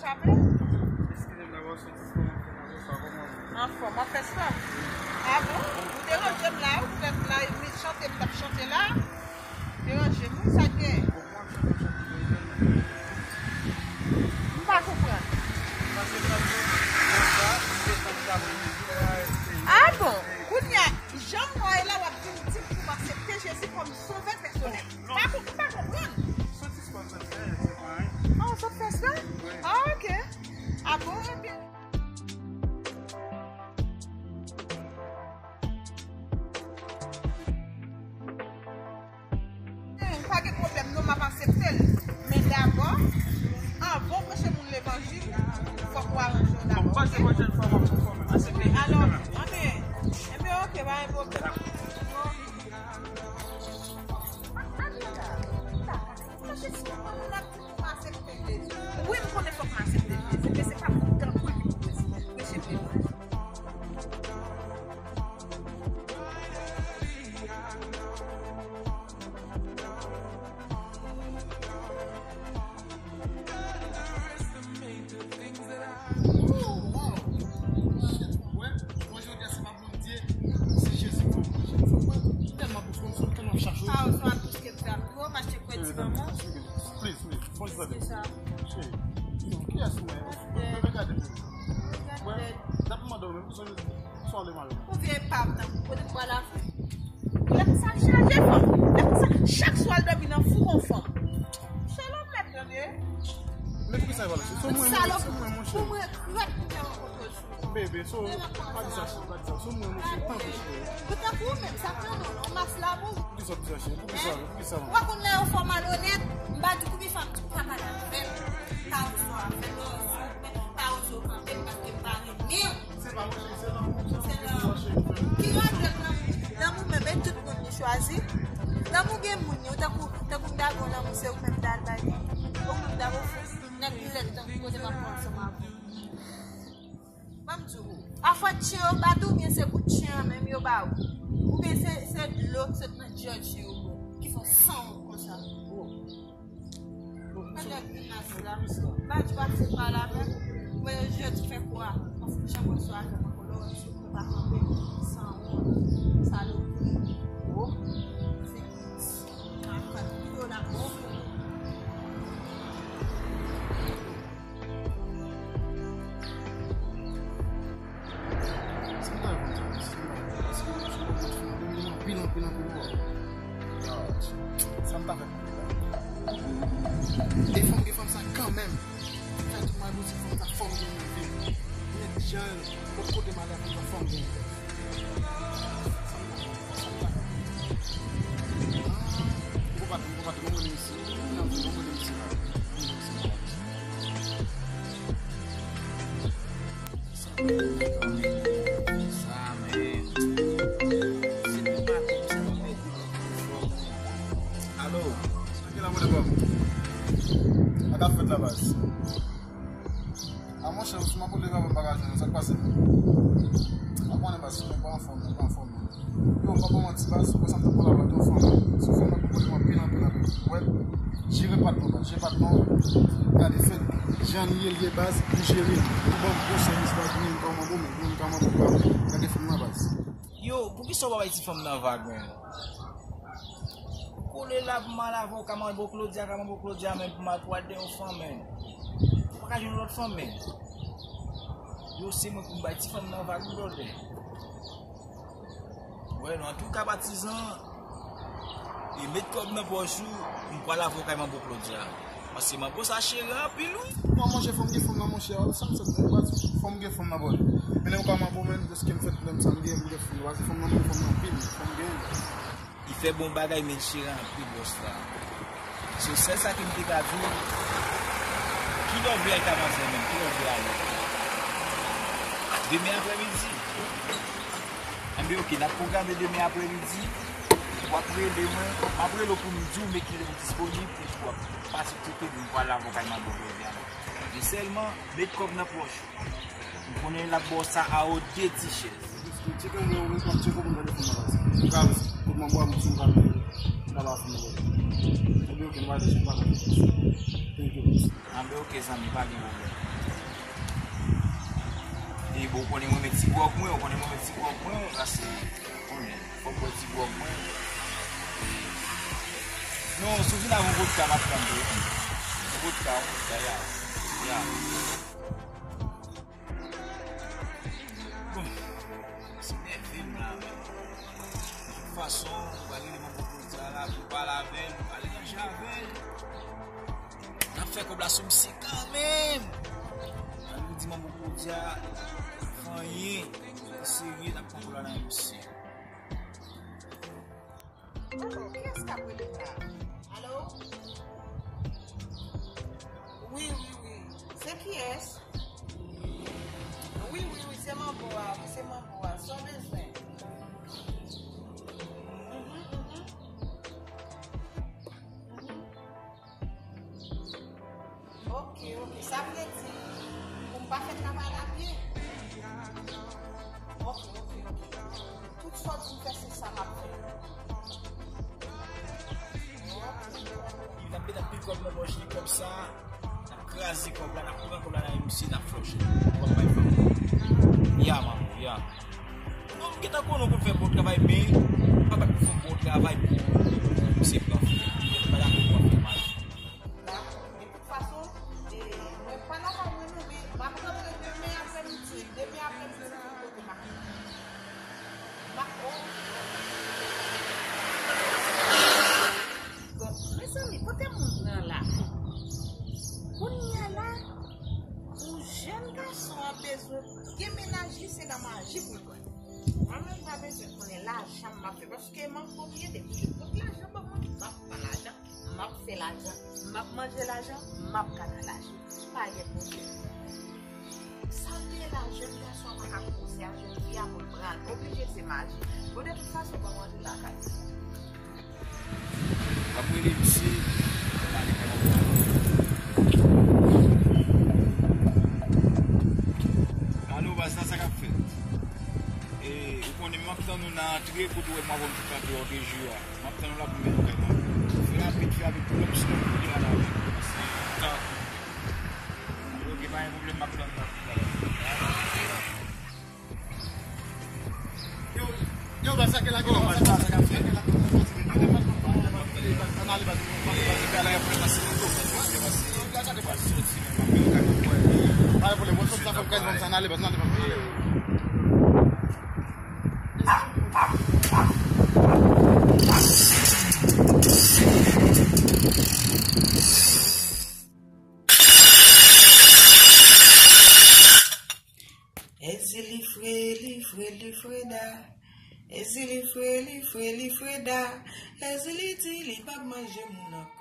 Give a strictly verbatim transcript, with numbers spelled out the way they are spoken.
Chape? Eskize m, dabò, se ti kòman fè, dabò, sa kòman? Anfòm, w ap fè spò? A bon? Ou deranje m la, ou fè m la, mi chante m t ap chante la. Deranje m, wi, sa k gen? M pa konprann. A bon? Kounye a, jan m wè w la, w ap vin di m pou m aksepte Jezi kòm sovè pèsonèl. M pa konp-, m pa konprann. Soti spò m sot fè, se pa anyen. Ah, w sot fè spò? Wi. Ah, ok. Ah bon, ok. Hmm, pa gen pwoblèm, non, m ap aksepte l. Men dabò, anvan w preche moun levanjil, fòk ou aranje w dabò, ok? Bon, pase pwochèn fwa, m ap fè w fòme. Aksepte. Wi, alò, anben, enben, ok, pa gen pwoblèm. Wi, m konnen fòk m aksepte Jezi, men se pa pou tankou li pou preche levanjil. Bondye, se Jezi k fè m manje. Mwen tèlman bouch mwen sot, tèlman chache. Ah, ou swa tout ke m fè ap dlo, m achte kwè ti manman. Please, please. Bon, sa. Kiyès mwen? Mwen gade pou mwen. Mwen, dapre mwen, mwen bezwen swa le mari. Ou vye pam nan, kote m pral avè. Lè konsa l chanje fanm. Lè konsa, chak swa l dòmi nan fou gon fanm. Shalom, mèt, tande. Men poukisa e pa lòt? Se mwen, mwen, se mwen, monchè. Pou mwen, krèt pou te rankontre. Bebe, so, pa di sa, pa di sa. So mwen, monchè, tanpri, cheri. Ou tankou ou menm, sa pran non, non, mas la pou. Poukisa w ap di sa, cheri? Poukisa, poukisa, non? Ou pa konn lè yo fè w malonèt, m pa di konbyen fwa m di w pa pale avè m. Pa ozo avè m, pa ozo kanpe m paske m pa renmen w. Se pa mwen, cheri, se lanmou, se lanmou, cheri. Ki ranje lanmou? Lanmou menm, e tout moun li chwazi. Lanmou gen moun, yo tankou, tankou m ta gen yon lanmou, se ou menm m ta al bay li. Ou menm m ta ofri. Nèg lèd tankou kote m ap pran ansanm avè w. Ban m di w, afwa tchyen yo bat ou, oubyen se kout tchyen an menm yo ba ou. Oubyen se, se dlo ki sot nan dyòl tchyen yo bwè, ki fè w san wont konsa. Mwen nèg grimas la. M pa di w ap fè pale avè m, men jodi fè kwa. Paske jan mwen sou avè m ankò, lè w wè m sou mwen pa kanpe, san wont, salopri. Oh. Se Sa m ta konn fè, paske mwen sou konprann fè anpil, anpil, anpil, anpil, anpil. Sa m ta fè pou li la. E fò m gen fanm sa kanmenm. Fè tout mwen posib fanm sa, fò m gen yon vi. Nèt jan, lòt kote m ale fanm sa, fò m gen yon vi. Alo, sa ki la, mon nèg? Sa k ap fèt la, baz? A monchè, ou sou m ap rele, m pa ka jwenn ou, sa k pase? A konnen baz, mwen pa anfòm, mwen pa anfòm. Yo, m pa ba w manti baz, ou wè sa m t ap pale avè w, ou fanm. Sou fanm nan konpòte m anpil, anpil, anpil. Ou wè, jere patnè w baz, jere patnè w. Gade fè jan l ye, l ye baz, li jere l. Ou ban m bon sèvis baz, ou menm kòman bon, men ou menm kòman bon baz. Gade fanm nan baz. Yo, poukisa w pa bay ti fanm nan vag, menm? Ou kole la pou m al avè w, ka manbo Claudia, ka manbo Claudia, men pou m al pou al de yon fanm, men. Ou pa ka jwenn lòt fanm, men. Yo, se mwen pou m bay ti fanm nan vag, brother. Wè, non, antouka, patizan, e met kòb nan pòch ou, m pral avè w kay manbo Claudia. Paske manbo sa chere anpil, wi. Mwen, monchè, fò m gen fanm nan, monchè, sa m sot, fò m gen fanm nan, bòy. Men lè m ka manbo, men, dèske m fèt, lè m sa m gen, m gen fanm nan, paske fanm nan, m gen fanm nan anpil, fò m gen. Li fè bon bagay, men l chere anpil, bòs la. So, sèl sa ke m te ka di w, kilè w vle al ka manzè menm, kilè w vle ale? Demen aprèmidi? Enben, oke, n ap pwograme demen aprèmidi. W ap rele mwen, m ap rele w pou m di w men kilè m disponib pou w ap pase kote m, m pral avè w kay manbo Claudia la. Men sèlman, met kòb nan pòch ou. M konnen l ap ba w sa a o de ti chèz. Tcheke mwen, mwen pa tcheke pou m gade fanm nan baz. M ka kote manbo a, m di m ka, m ka ba fanm nan baz. Enben, oke, nou pa desann, pa nan baz. Thank you, baz. Enben, oke, zanmi, pa gen pwoblèm. E bon, ou konnen mwen renmen ti gwòg mwen, ou konnen mwen renmen ti gwòg mwen, pase, ou konnen, fò m bwè ti gwòg mwen. Non, si w vin avè yon vodka, m ap tann ou. Yon vodka, yon vodka, ya. Ya. Bon, se nève m la, men. De tout fason, m pral rele manbo Claudia la pou pale avè l, pou pale ranje avè l. N ap fè kòb la sou misye kanmenm. Ann nou di manbo Claudia, fè anyen, serye, n ap pran kòb la nan men misye. Oh, kiyès k ap rele la? Alo? Wi, wi, wi. Se kiyès? Wi, wi, wi, se manbo a, wi, se manbo a. Sa w bezwen? Mhm, mhm. Mhm. Ok, ok. Sa vle di, pou m pa fè travay la byen? Ok, ok, ok. Tout sa w di m fè, se sa m ap fè. Ok. N ap met anpil kòb nan pòch li kòm sa. N ap kraze kòb la, n ap pran kòb la nan men misye, n ap flòche. Kòb bay fanm. Ya, manbo, ya. Non, m gentan konnen w konn fè bon travay, men pa bat pou fè bon travay pou misye pran fè. M pa dakò pou fè mal. Dakò. De tout fason, e, mwen pa lakay mwen non, men m ap rantre demen aprèmidi, demen aprèmidi, m kote m ap. M ap, o. Bon, mezanmi, kote moun nan la? Kounye a la, yon jèn gason an bezwen gen mennaj li, se nan maji pou l pran. Mwen menm pa bezwen konnen lajan m ap fè, paske m an premye, depi yo pot lajan ban mwen, m ap pran lajan, m ap fè lajan, m ap manje lajan, m ap ka nan lajan. Pa gen pwoblèm. Sa m ye la, jèn gason an pa ka koze a jèn fi a pou l pran l. Oblije se maji. Bon, de tout fason, ban manje lakay. Ap rele misye, pale kòb la. Alo, baz la, sa k ap fèt? E, ou konnen m ap tann ou nan antre, kote w wè m avè w kanpe w te jwe a. M ap tann ou la pou m mennen w kay mwen. Fè rapid, fè rapid, pull up sou mwen pou li al avè m. Paske tan. Ok, pa gen pwoblèm, m ap tann ou la. Yo, yo, baz sa ke la, yo, baz sa ke la. Ann ale, baz. Pa gen pwoblèm, mwen sòti sa fè m kay zòn sa, ann ale, baz, ann ale, baz, ann ale. Ezili fre, li fre, li freda. Ezili fre, li fre, li freda. Ezili di li p ap manje moun ankò.